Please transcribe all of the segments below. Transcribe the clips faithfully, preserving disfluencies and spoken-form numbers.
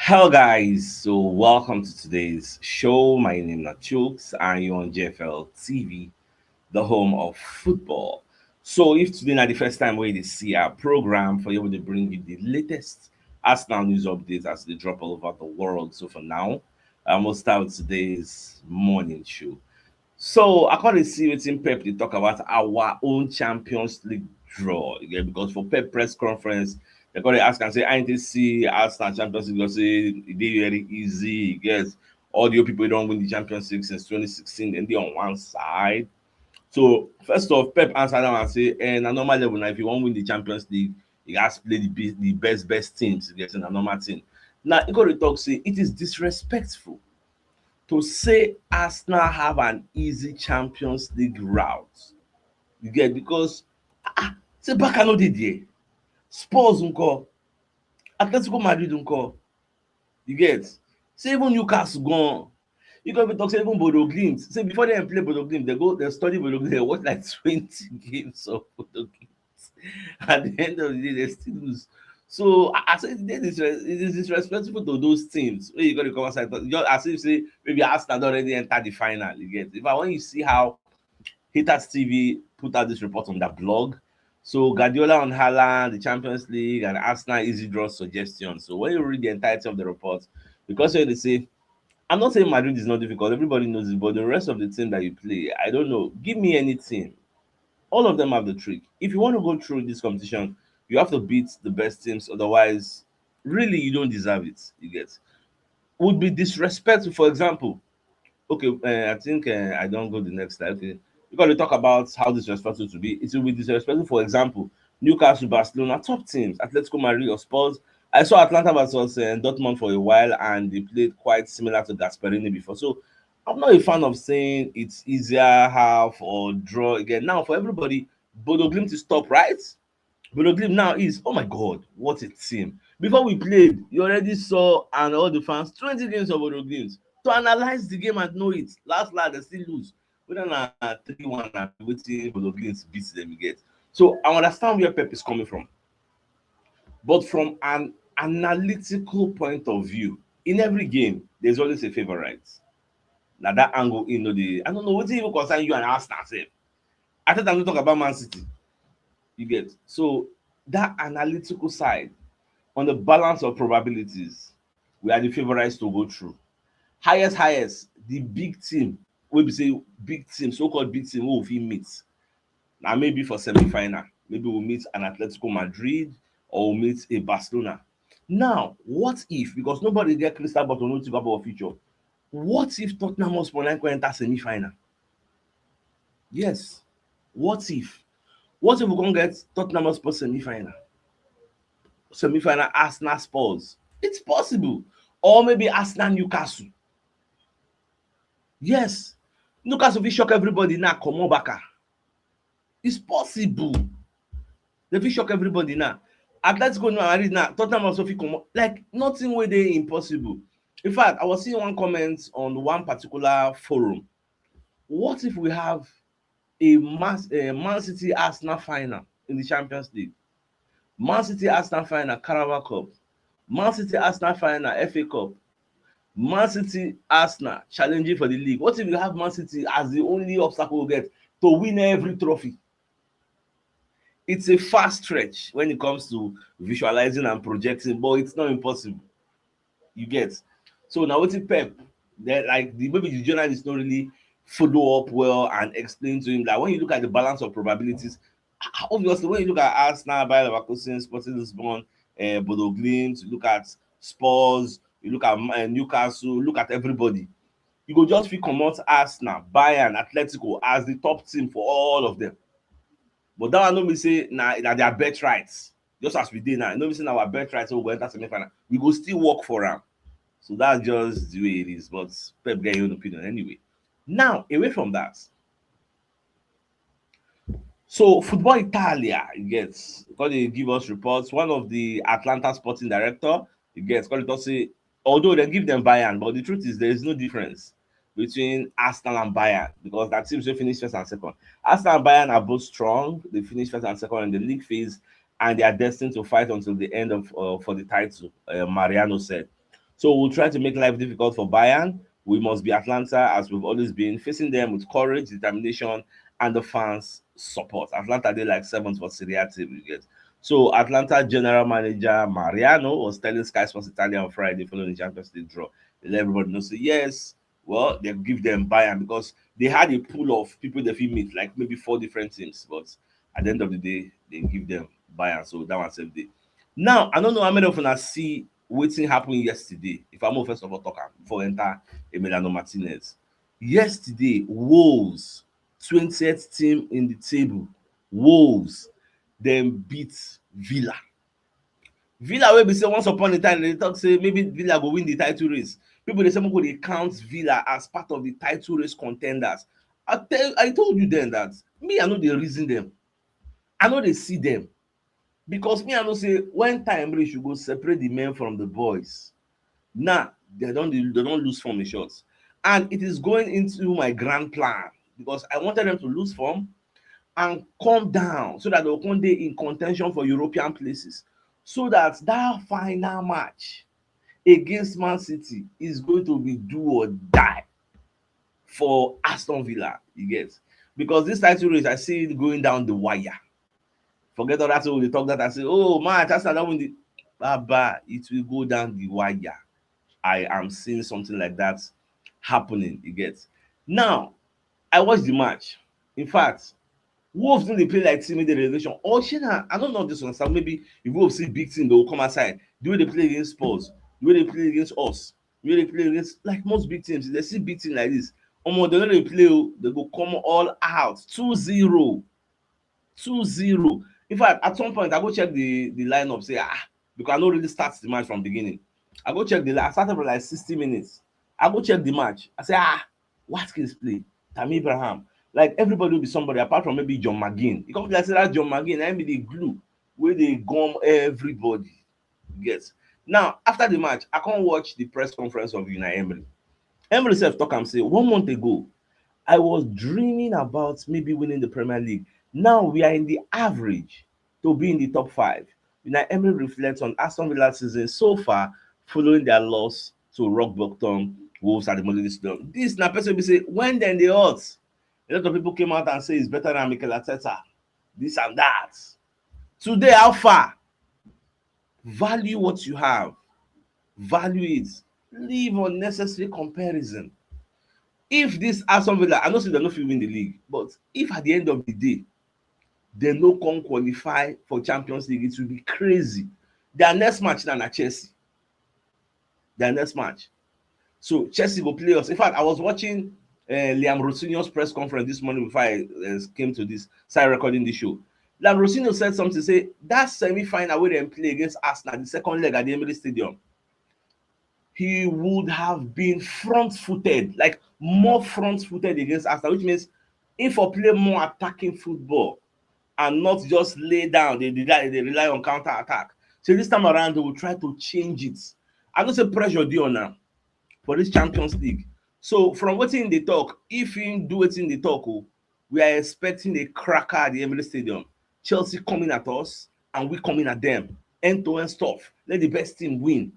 Hello, guys. So, welcome to today's show. My name is Chooks, and you're on J F L T V, the home of football. So, if today na the first time wey you dey see our program, for you to bring you the latest Arsenal news updates as they drop all over the world. So, for now, um, we'll start with today's morning show. So, I can't see wetin Pep dey talk about our own Champions League draw again, because for Pep press conference, they gonna ask and say, "I need to see Arsenal Champions League." Go say e dey very easy. Yes, all the people don't win the Champions League since twenty sixteen, and they on one side. So first off, Pep answer them and say, "And a normal level now, if you want win the Champions League, you guys play the be- the best best teams. Getting a normal team." Now, he go to talk say it is disrespectful to say Arsenal have an easy Champions League route. You get, because ah, say Barca no dey there. Spurs nko, Atletico Madrid nko. You get, say even Newcastle gone. You go even talk say even Bodo Glimt. Say before they play Bodo Glimt, they go they study Bodo Glimt. They watch like twenty games of Bodo Glimt. At the end of the day, they still lose. So I, I say it is disrespectful to those teams. When you got to come outside, just as if say maybe Arsenal don already enter the final. You get, if I when you see how Haters T V put out this report on their blog. So Guardiola on Haaland, the Champions League, and Arsenal easy draw suggestion. So when you read the entirety of the report, because they say, I'm not saying Madrid is not difficult. Everybody knows it, but the rest of the team that you play, I don't know. Give me any team. All of them have the trick. If you want to go through this competition, you have to beat the best teams. Otherwise, really, you don't deserve it. You get, would be disrespectful. For example, okay, uh, I think uh, I don't go the next slide. Okay, you got to talk about how disrespectful to be. It will be disrespectful. For example, Newcastle, Barcelona, top teams, Atletico Madrid or Spurs. I saw Atlanta versus uh, Dortmund for a while, and they played quite similar to Gasperini before. So I'm not a fan of saying it's easier half or draw again. Now for everybody, Bodo Glimt is top, right? Bodo Glimt now is, oh my God, what a team. Before we played, you already saw, and all the fans, twenty games of Bodo Glimt. To analyze the game and know it, last last they still lose. Whether na three one na wetin Bodo Glimt beat them get. So I understand where Pep is coming from. But from an analytical point of view, in every game, there's always a favorite. Now that angle in the I don't know what even concern you and Arsenal sef. I thought I'm talk about Man City. You get, so that analytical side, on the balance of probabilities, we are the favorites to go through. Highest, highest, the big team will be say big team, so-called big team, who we fit meet. Now maybe for semi-final, maybe we'll meet an Atletico Madrid or we'll meet a Barcelona. Now, what if, because nobody get crystal ball to know about future, what if Tottenham Hotspur now go enter semi-final? Yes. What if? What if we can get Tottenham Hotspur semi-final? Semi-final Arsenal Spurs. It's possible. Or maybe Arsenal Newcastle. Yes. Newcastle fit shock everybody now, come on back. It's possible. They fit shock everybody now. Atletico now, I read now. Tottenham also fit come up. Like, nothing wey dey impossible. In fact, I was seeing one comment on one particular forum. What if we have a Man, a Man City Arsenal final in the Champions League? Man City Arsenal final, Carabao Cup. Man City Arsenal final, F A Cup. Man City Arsenal challenging for the league. What if we have Man City as the only obstacle we get to win every trophy? It's a far stretch when it comes to visualizing and projecting, but it's not impossible. You get? So now what if Pep, that, like, the maybe the journalists don't really follow up well and explain to him that when you look at the balance of probabilities, obviously when you look at Arsenal, Bayer Leverkusen, Sporting Lisbon, uh, Bodo Glimt, you look at Spurs, you look at uh, Newcastle, look at everybody. You go just fit comot Arsenal, Bayern, Atletico as the top team for all of them. But that one no mean say na na their birthright. Just as we dey now, no mean say na our birthright, so we go enter semi-final. We go still work for am. So that's just the way it is. But Pep get your own opinion anyway. Now, away from that, so Football Italia, you get, because they give us reports. One of the Atlanta sporting director, you get, call it say, although they give them Bayern, but the truth is there is no difference between Arsenal and Bayern because that teams will finish first and second. Arsenal and Bayern are both strong. They finish first and second in the league phase, and they are destined to fight until the end of uh, for the title. Uh, Mariano said. So we'll try to make life difficult for Bayern. We must be Atalanta as we've always been, facing them with courage, determination, and the fans' support. Atalanta, they like seventh for Serie A table, you get. So Atalanta general manager Mariano was telling Sky Sports Italia on Friday following the Champions League draw. Let everybody know, say, yes, well, they give them Bayern because they had a pool of people they fit meet, like maybe four different teams. But at the end of the day, they give them Bayern. So that one save day. Now, I don't know how many of una see wetin happen yesterday. If I must first of all talk am before we enter Emiliano Martinez. Yesterday, Wolves, twentieth team in the table. Wolves, dem beat Villa. Villa wey be say once upon a time, they talk say maybe Villa go win the title race. People dey say make we dey count Villa as part of the title race contenders. I tell, I told you then that me, I no dey reason them. I no dey see them. Because me, I know say when time reach, you go separate the men from the boys. Now, they don dey, they don lose form in short. And it is going into my grand plan because I wanted them to lose form and come down so that they will come dey in contention for European places. So that that final match against Man City is going to be do or die for Aston Villa, you get. Because this title race, I see it going down the wire. Forget all that, so they talk that I say, oh, man, Arsenal don win the, Baba, it will go down the wire. I am seeing something like that happening, you get. Now, I watched the match. In fact, Wolves no dey play like team in the relegation. Or shey na, I don't know this one. So maybe if Wolves see big team, they will come outside. The way they play against Spurs, the way they play against us, the way they play against, like, most big teams, they see big team like this. Omo, they no dey play o, they go come all out. Two zero. Two zero. In fact, at some point, I go check the, the lineup, say, ah, because I no really start the match from beginning. I go check the, I started for like sixty minutes. I go check the match. I say, ah, Watkins play, Tammy Abraham. Like, everybody will be somebody apart from maybe John McGinn. You come like say that John McGinn, I be the glue where they gum everybody. Yes. Now, after the match, I can't watch the press conference of Unai Emery. Emery himself talk and say, one month ago, I was dreaming about maybe winning the Premier League. Now we are in the average to be in the top five. Unai Emery reflects on Aston Villa season so far following their loss to rock bottom Wolves at the Monday Stadium. This na person we say when then they hot. A lot of people came out and say it's better than Mikel Arteta. This and that. Today, how far? Value what you have. Value it. Leave unnecessary comparison. If this Aston Villa, I know say they no fit win the league, but if at the end of the day, they no come qualify for Champions League, it will be crazy. Their next match now na Chelsea. Their next match. So Chelsea go play us. In fact, I was watching uh, Liam Rosinho's press conference this morning before I uh, came to this, started recording the show. Liam Rosinho said something, say that semi-final where they play against Arsenal, the second leg at the Emirates Stadium, he would have been front-footed, like more front-footed against Arsenal, which means if we play more attacking football and not just lay down, they, they, they rely on counter-attack. So this time around, they will try to change it. I don't say pressure deal now for this Champions League. So from wetin they talk, if he do wetin they talk, oh, we are expecting a cracker at the Emirates Stadium. Chelsea coming at us and we coming at them. End-to-end stuff. Let the best team win.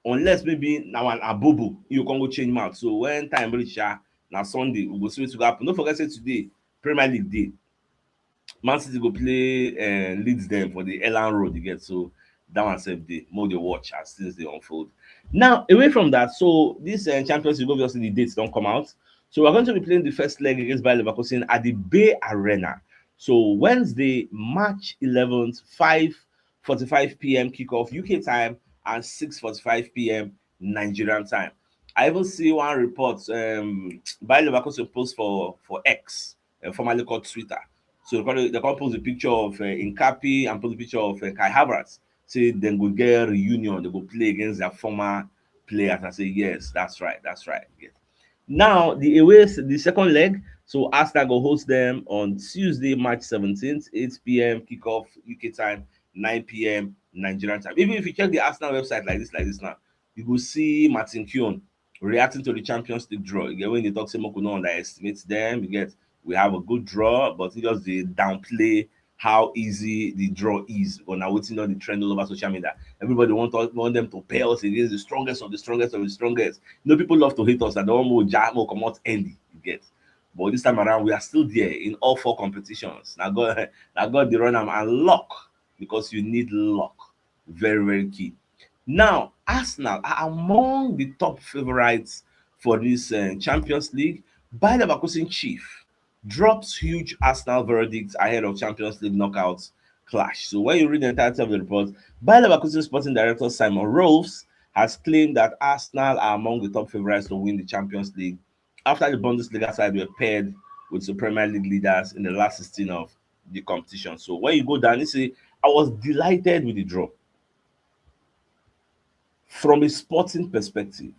Unless maybe now an abobo, you can go change mouth. So when time reach, ah, na Sunday, we go see what to happen. Don't forget say today, Premier League day. Man City go play uh, Leeds them for the Elland Road, you get. So that one sef dey, more dey watch as things dey unfold. Now, away from that, so this uh, Champions League, obviously the dates don't come out. So we're going to be playing the first leg against Bayer Leverkusen at the Bay Arena. So Wednesday, March eleventh, five forty-five p.m. kickoff U K time and six forty-five p.m. Nigerian time. I even see one report um, Bayer Leverkusen post for for X, uh, formerly called Twitter. So they come, they come post a picture of uh, Nketiah and post a picture of uh, Kai Havertz. Say then go get reunion, they go play against their former players. I say yes, that's right, that's right. Yes. Now the away, the second leg. So Arsenal go host them on Tuesday, March seventeenth, eight p.m. kickoff U K time, nine p.m. Nigerian time. Even if you check the Arsenal website like this, like this now, you go see Martin Keown reacting to the Champions League draw. You get when they talk say make we no underestimate them. You get we have a good draw, but he just dey downplay how easy the draw is. But now wetin don dey trend all over social media. Everybody want us, want them to pair us against the strongest of the strongest of the strongest. You know, people love to hate us and they want more jam or come out early. You get. But this time around, we are still there in all four competitions. Now God, now God dey run am and luck, because you need luck. Very, very key. Now, Arsenal are among the top favorites for this uh, Champions League. Bayer Leverkusen chief drops huge Arsenal verdict ahead of Champions League knockout clash. So when you read the entirety of the report, Bayer Leverkusen sporting director Simon Rolfs has claimed that Arsenal are among the top favorites to win the Champions League after the Bundesliga side were paired with the Premier League leaders in the last sixteen of the competition. So when you go down, you see, I was delighted with the draw. From a sporting perspective,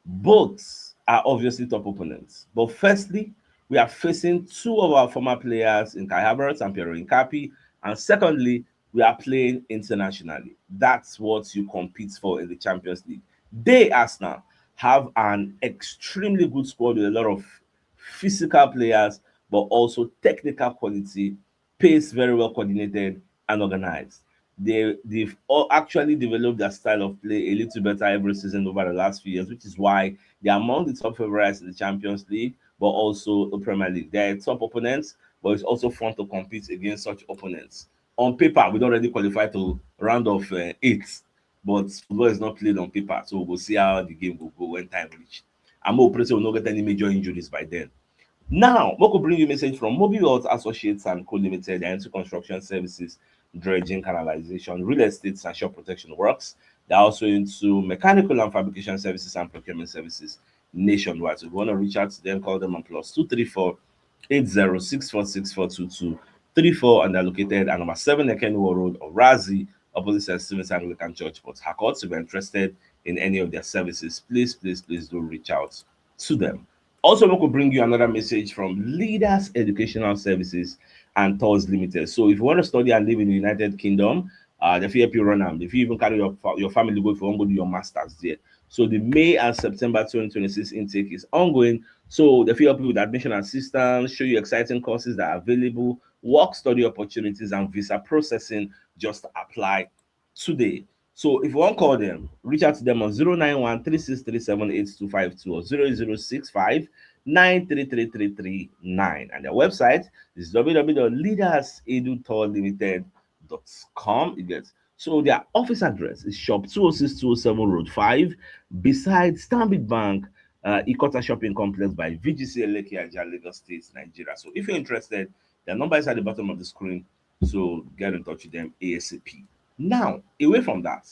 both are obviously top opponents. But firstly, we are facing two of our former players in Kai Havertz and Piero Hincapié. And secondly, we are playing internationally. That's what you compete for in the Champions League. They, Arsenal, have an extremely good squad with a lot of physical players, but also technical quality, pace, very well coordinated and organized. They, they've all actually developed their style of play a little better every season over the last few years, which is why they're among the top favorites in the Champions League, but also the Premier League. They're a top opponents, but it's also fun to compete against such opponents. On paper, we don already qualify to round of uh, eight, but football is not played on paper, so we'll see how the game will go when time reach. I'm hoping say we no get any major injuries by then. Now, make we bring you message from Mobile Health Associates and Co Limited, and into construction services, dredging, canalization, real estate, and shop protection works. They're also into mechanical and fabrication services and procurement services nationwide. So if you want to reach out to them, call them on plus two three four eight zero six four six four two two three four, and they're located at number seven Ekenwo Road, Orazi, opposite St. Stephen's Anglican Church, Port Harcourt. If you're interested in any of their services, please, please, please do reach out to them. Also, we could bring you another message from Leaders Educational Services and Tours Limited. So if you want to study and live in the United Kingdom, uh, they fit help you run am. If you even carry your fa-, your family go, if you want to go do your masters there. So the May and September twenty twenty-six intake is ongoing. So they fit help you with admission assistance, show you exciting courses that are available, work study opportunities, and visa processing. Just apply today. So if you want to call them, reach out to them on zero nine one three six three seven eight two five two or zero zero six five nine three three three three nine. And their website is w w w dot leaders edu tour limited dot com. You get. So their office address is shop two oh six two oh seven Road five, beside Stanbic Bank, uh, Ikota Shopping Complex by V G C Lekki, Ajah, Lagos State, Nigeria. So if you're interested, their number is at the bottom of the screen. So get in touch with them ASAP. Now, away from that,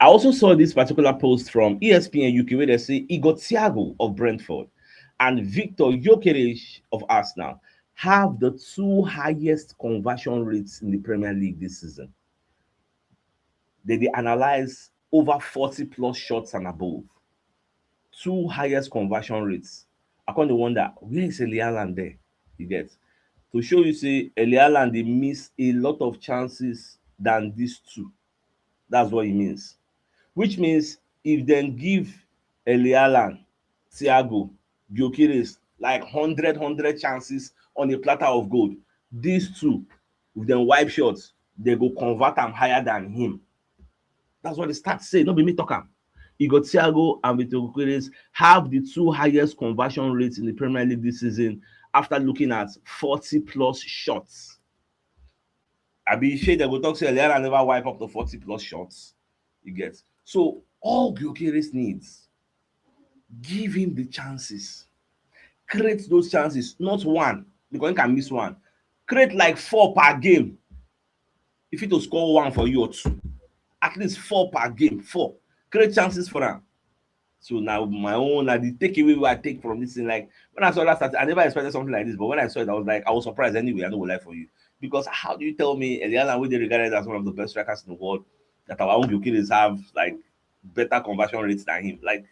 I also saw this particular post from E S P N U K where they say Igor Thiago of Brentford and Viktor Gyökeres of Arsenal have the two highest conversion rates in the Premier League this season. They, they analyze over forty plus shots and above. Two highest conversion rates. I come dey wonder, where is Erling Haaland there? You get. To show you say Erling Haaland dey miss a lot of chances than these two. That's what it means. Which means if dem give Erling Haaland, Thiago, Gyökeres, like hundred, hundred chances on a platter of gold, these two, if dem wipe shots, they go convert am higher than him. That's what the stats say, no be me talk am. Igor Thiago and Viktor Gyökeres have the two highest conversion rates in the Premier League this season after looking at forty plus shots. Abi shey dem go talk say Erling Haaland never wipe up to forty plus shots? You get. So all Gyökeres needs, give him the chances. Create those chances, not one, because he can miss one. Create like four per game. If he to score one for you or two, at least four per game, four. Create chances for am. So now my own, na the takeaway wey I take from this thing, like, when I saw that stat, I never expected something like this, but when I saw it, I was like, I was surprised anyway, I no go lie for you. Because how do you tell me Erling Haaland, wey dey regarded as one of the best strikers in the world, that our own Gyökeres have, like, better conversion rates than him? Like,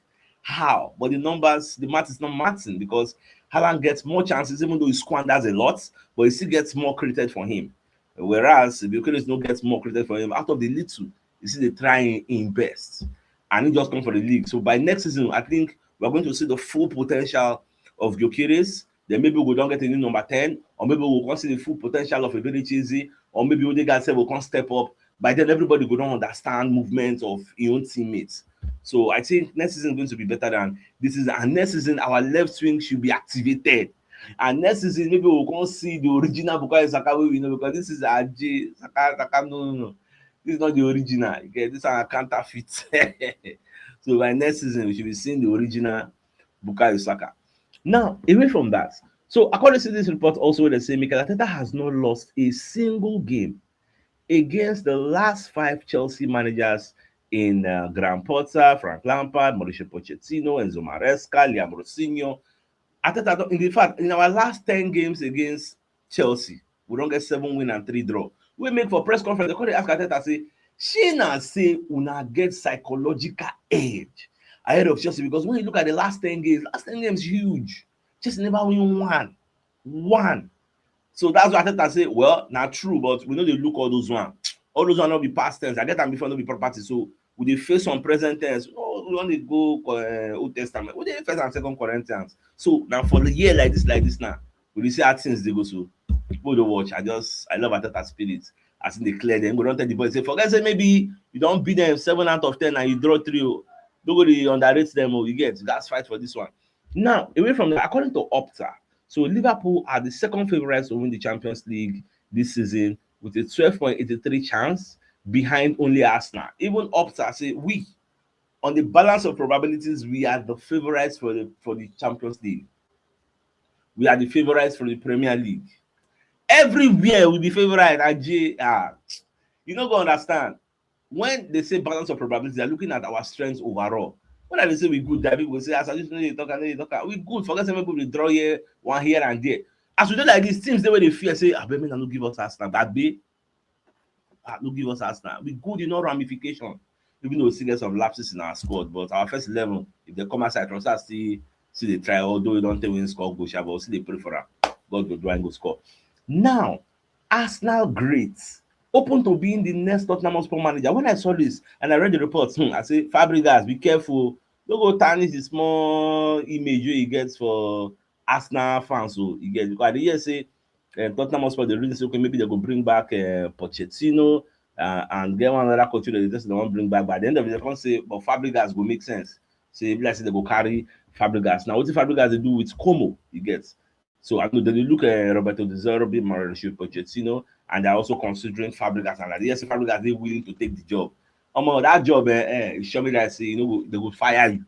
how? But the numbers, the math is not matching, because Haaland gets more chances, even though he squanders a lot, but he still gets more created for him. Whereas Gyökeres no get more created for him. Out of the little, he still dey try him best. And he just come for the league. So by next season, I think we're going to see the full potential of Gyökeres. Then maybe we go don get a new number ten, or maybe we go come see the full potential of Eberechi Eze, or maybe Odegaard sef go come step up. By then, everybody go don understand movement of im own teammates. So I think next season is going to be better than this season. And next season, our left wing should be activated. And next season, maybe we go come see the original Bukayo Saka wey we know, because this is Aje Saka, Saka, no, no, no. This is not the original. Okay? This is a counterfeit. So by next season, we should be seeing the original Bukayo Saka. Now, away from that, so according to this report also, they say Mikel Arteta has not lost a single game against the last five Chelsea managers in, uh, Graham Potter, Frank Lampard, Mauricio Pochettino, Enzo Maresca, Liam Rosinho. Arteta don, in fact, in our last ten games against Chelsea, we don get seven win and three draw. We make for press conference, they come dey ask Arteta say, "Shey na say una get psychological edge ahead of Chelsea?" Because when you look at the last ten games, last ten games huge. Chelsea never win one. One. So that's why Arteta say, "Well, na true, but we no dey look all those one. All those one no be past tense. I get am before, no be property. So we dey face some present tense. Oh, we don dey go, uh, Old Testament. We dey First and Second Corinthians." So now for the year like this, like this now, we dey see how things dey go. So people dey watch. I just, I love Arteta spirit. As in dey clear them, go don tell the boys say, "Forget say maybe you don beat them seven out of ten and you draw three o. No go dey underrate them o. You get, you gats fight for this one." Now, away from that, according to Opta, so Liverpool are the second favourites to win the Champions League this season with a twelve point eight three chance, behind only Arsenal. Even Opta say we, on the balance of probabilities, we are the favourites for the, for the Champions League. We are the favourites for the Premier League. Everywhere we be favourite. Aje, ah, you no go understand. When they say balance of probabilities, they are looking at our strengths overall. When I dey say we good, that people go say, "As I just know you talk, I know you talk." We good. Forget say people dey draw here, one here and there. As we do like these teams, they wey dey fear say, "Abeg, make una no give us Arsenal." That be, ah, no give us Arsenal. We good in all ramification. Even though we still get some lapses in our squad, but our first eleven, if they come outside, Trossard still, still dey try. Although we don take win score goal, sha, but we still dey pray for am. God go do and go score. Now, Arsenal great, open to being the next Tottenham Hotspur manager. When I saw this and I read the reports, hmm, I say, "Fabregas, be careful. No go tarnish the small image wey you get for Arsenal fans." So you get, because I dey hear say, uh, Tottenham Hotspur dey reason say, okay, maybe they go bring back, uh, Pochettino, uh, and get one other coach wey they just don't bring back. But at the end of the day, they come say, "But Fabregas go make sense." Say, e be like say they go carry Fabregas. Now, what if Fabregas dey do with Como? You get. So I know they look at Roberto De Zerbi, Mauricio Pochettino, and they're also considering Fabregas. And like, yes, Fabregas, they willing to take the job. Omo, that job, eh, eh, e sure me that say, you know, they go fire you.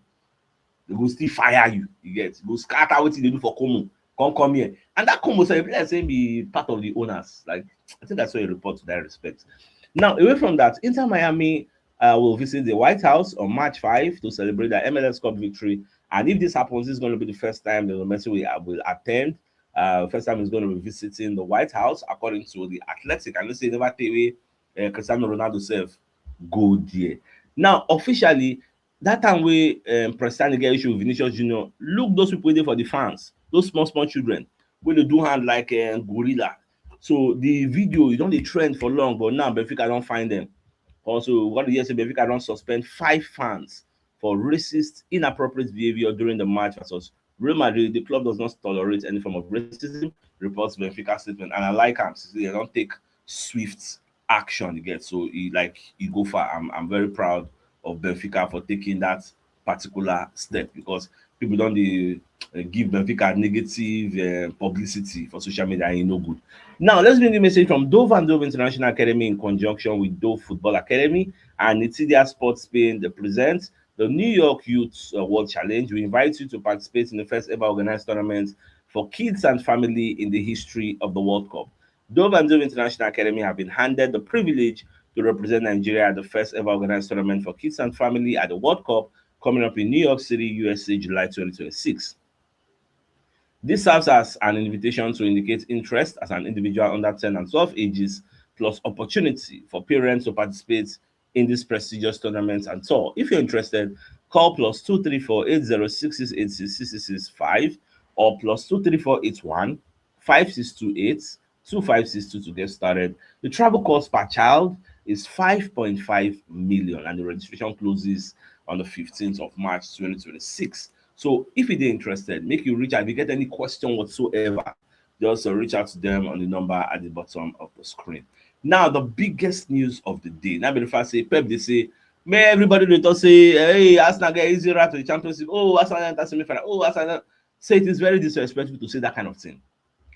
They go still fire you. You get, go scatter wetin they do for Como. Come, come here. And that Como, so e be like say be part of the owners. Like, I think I saw a report to that respect. Now, away from that, Inter Miami, uh, will visit the White House on March five to celebrate the M L S Cup victory. And if this happens, it's going to be the first time that Messi will, uh, will attend. Uh, first time he's going to be visiting the White House, according to The Athletic. And they say never tey wey, uh, Cristiano Ronaldo sef go there. Now, officially, that time wey, um, Cristiano get issue with Vinicius Junior, look those people wey dey for the fans, those small, small children, wey dey do hand like, um, gorilla. So the video, e don dey trend for long, but now Benfica don find them. Also, we got to hear say Benfica don suspend five fans for racist, inappropriate behavior during the match versus Real Madrid. The club does not tolerate any form of racism, reports Benfica statement, and I like am. Say they don take swift action, you get. So e, like, e go far. I'm, I'm very proud of Benfica for taking that particular step, because people don dey, uh, give Benfica negative, uh, publicity for social media, and e no good. Now, let's bring the message from Dove and Dove International Academy in conjunction with Dove Football Academy and Nitidia Sports Spain. They present the New York Youth, uh, World Challenge. We invite you to participate in the first ever organized tournament for kids and family in the history of the World Cup. Dove and Dove International Academy have been handed the privilege to represent Nigeria at the first ever organized tournament for kids and family at the World Cup coming up in New York City, U S A, July twenty twenty-six. This serves as an invitation to indicate interest as an individual under ten and twelve ages, plus opportunity for parents to participate in this prestigious tournament and tour. If you're interested, call plus two three four eight zero six six eight six six six five or plus two three four eight one five six two eight two five six two to get started. The travel cost per child is five point five million, and the registration closes on the fifteenth of March twenty twenty-six. So if you dey interested, make you reach out. If you get any question whatsoever, just uh, reach out to them on the number at the bottom of the screen. Now, the biggest news of the day. Now, before I say, Pep, they say, man, everybody they talk say, hey, Arsenal get easy route to the Champions League. Oh, Arsenal enter semi-final. Oh, Arsenal. Say it is very disrespectful to say that kind of thing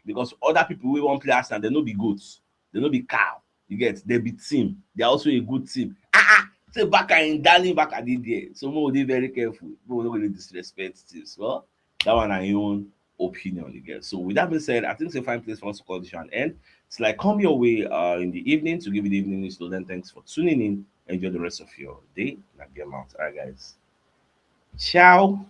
because other people we won't play Arsenal, they no be goats, they no be cow. You get, they be team. They are also a good team. Ah, ah, say Barca in darling Barca did there. So we dey very careful. We no go dey disrespect teams. Well, that one na your own opinion, you get. So with that being said, I think it's a fine place for us to call this show an end. It's like come your way uh, in the evening to give you the evening news. So then thanks for tuning in. Enjoy the rest of your day. Now get out. All right, guys. Ciao.